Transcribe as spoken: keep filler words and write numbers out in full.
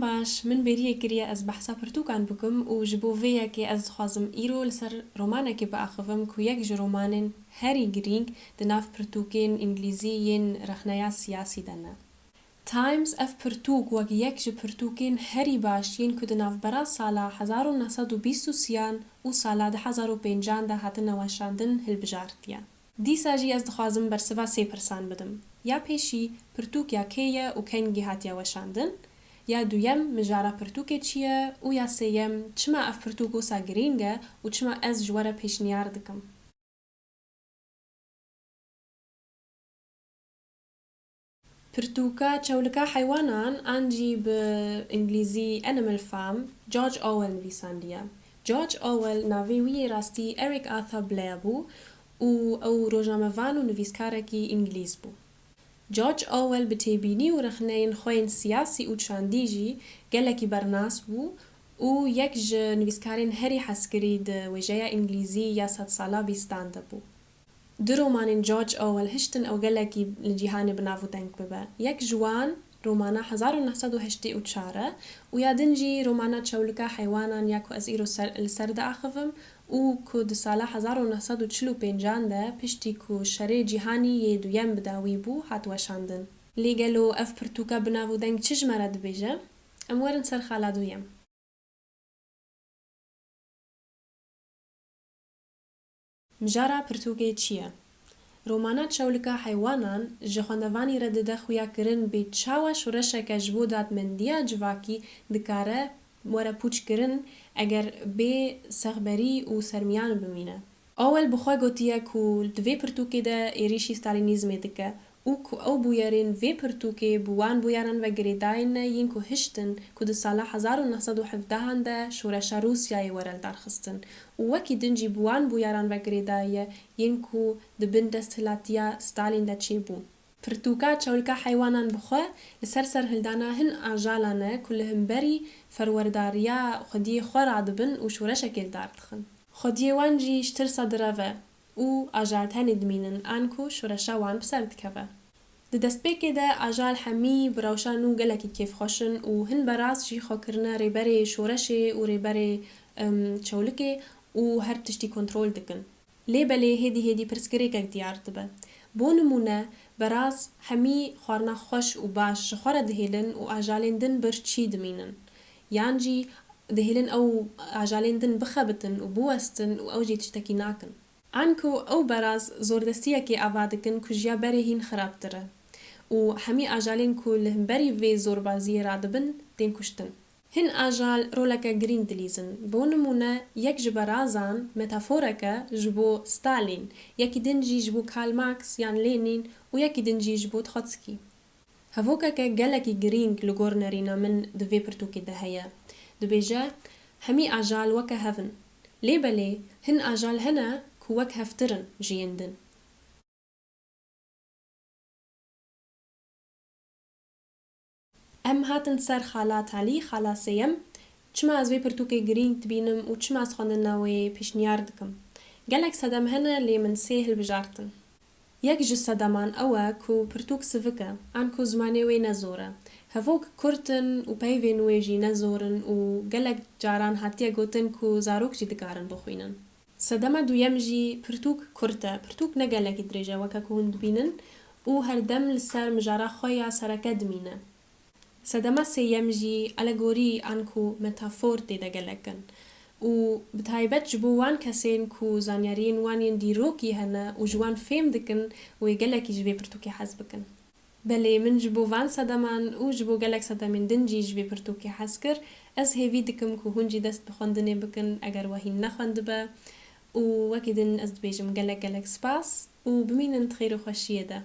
Baş, min bêriyê kiriye ez behsa pirtûkan bikim û ji bo vê yekê ez dixwazim îro li ser romanekê biaxivim ku yek ji romanên herî girîng di nav pirtûkên îngilîzî yên rexneya siyasî de ne. Times ev pirtûk wek yek ji pirtûkên herî baş yên ku di navbera sala hezar û neh sed û bîst û sêyan û sala du hezar û pêncan de hatine weşandin hilbijartiye. Dîsa jî ez dixwazim bersiva sê pirsan bidim. Ya pêşî, pirtûk ya kê ye û kengî hatiye weşandin? Ya duyem, mijara pirtûkê çi ye? Û ya sêyem, çima ev pirtûk wisa girîng e û çima ez ji we re pêşniyar dikim? Pirtûka Çewlika Heywanan an jî bi îngilîzî Animal Farm, George Orwell nivîsandiye. George Orwell navê wî yê rastî Eric Arthur Blair bû û ew rojnamevan û nivîskarekî îngilîz bû. George Orwell bi têbînî û rexneyên xwe yên siyasî û çandî jî gelekî bernas bû û yek ji nivîskarên herî hezkirî di wêjeya îngilîzî ya sedsala bîstan de bû. Du romanên George Orwell hiştin ew gelekî li cîhanê bi nav û deng bibe. Yek ji wan romana hezar û neh sed û heştê û çar e û ya din jî romana Çewlika Heywanan ya ku ez îro ser, li ser diaxivim û ku di sala hezar û neh sed û çil û pêncan de piştî ku Şerê Cîhanî yê Duyem bi dawî bû, hat weşandin. Lê gelo ev pirtûka bi nav û deng çi ji me re dibêje? Em werin ser xala duyem. Mijara pirtûkê çi ye? Romana Çewlika Heywanan ji xwendevanî re dide xuya kirin bê çawa şoreşeke ji bo dadmendiya civakî dikare were pûçkirin eger bê sexberî û sermiyan bimîne. Orwell bi xwe gotiye ku di vê pirtûkê de êrîşî Stalînîzmê dike û ku ew bûyerên vê pirtûkê bi wan bûyeran ve girêdayî ne yên ku hiştin ku di sala hezar û neh sed û hevdehan de şoreşa Rûsyayê were lidarxistin û wekî din jî bi wan bûyeran ve girêdayî ye yên ku di bin desthilatiya Stalîn de çêbûn. Pirtûka Çewlika Heywanan bi xwe li ser serhildana hin ajalan e ku li hemberî ferwerdariya xwediyê xwe radibin û şoreşekê li dar dixin. Xwediyê wan jî ji tirsa direv e û ajal tenê dimînin an ku şoreşa wan bi ser dikeve. Di destpêkê de ajal hemî bi rewşa nû gelekî kêfxweş in û hin beraz jî xwe kirine rêberê şoreşê û rêberê, em, Çewlikê û her tiştî kontrol dikin. Lê belê hêdî hêdî pirsgirêkek diyar dibe. Bo nimûne, beraz hemî xwarina xweş û baş ji xwe re dihêlin û ajalên din bir çî dimînin. Yan jî dihêlin ew ajalên din bixebitin û biwestin û ew jî tiştekî nakin. An ku ew beraz zordestiyekê ava dikin ku ji ya berê hîn xirabtir e û hemî ajalên ku li hemberî vê zorbaziyê radibin tên kuştin. Hin ajal roleke girîng dilîzin. Bo nimûne, yek ji berazan metaforek e ji bo Stalîn, yekî din jî ji bo Karl Marx yan Lênîn û yekî din jî ji bo Trotskî. Hevokeke gelekî girîng li gor nerîna min di vê pirtûkê de heye. Dibêje, hemî ajal weke hev in. Lê belê, hin ajal hene ku wek hevtir in ji yên din. Em hatin ser xala talî, xala sêyem. Çima ez vê pirtûkê girîng dibînim û çima ez xwendina wê pêşniyar dikim? Gelek sedem hene, lê min sê hilbijartin. Yek ji sedeman ew e ku pirtûk sivik e, an ku zimanê wê ne zor e. Hevok kurt in û peyvên wê jî ne zor in û gelek caran hatiye gotin ku zarok jî dikarin bixwînin. Sedema duyem jî pirtûk kurt e. Pirtûk ne gelekî dirêj e weke ku hûn dibînin û her dem li ser mijara xwe ya sereke dimîne. Sedema sêyem jî alegorî an ku metafor tê de gelek in û bi taybet ji bo wan kesên ku zanyariyên wan yên dîrokî hene û ji wan fêm dikin, wê gelekî ji vê pirtûkê hez bikin. Belê, min ji bo van sedeman û ji bo gelek sedemên din jî ji vê pirtûkê hez kir. Ez hêvî dikim ku hûn jî dest bi xwendinê bikin, eger we hîn nexwendibe. Û wekî din ez dibêjim gelek gelek spas û bimînin di xêr û xweşiyê de.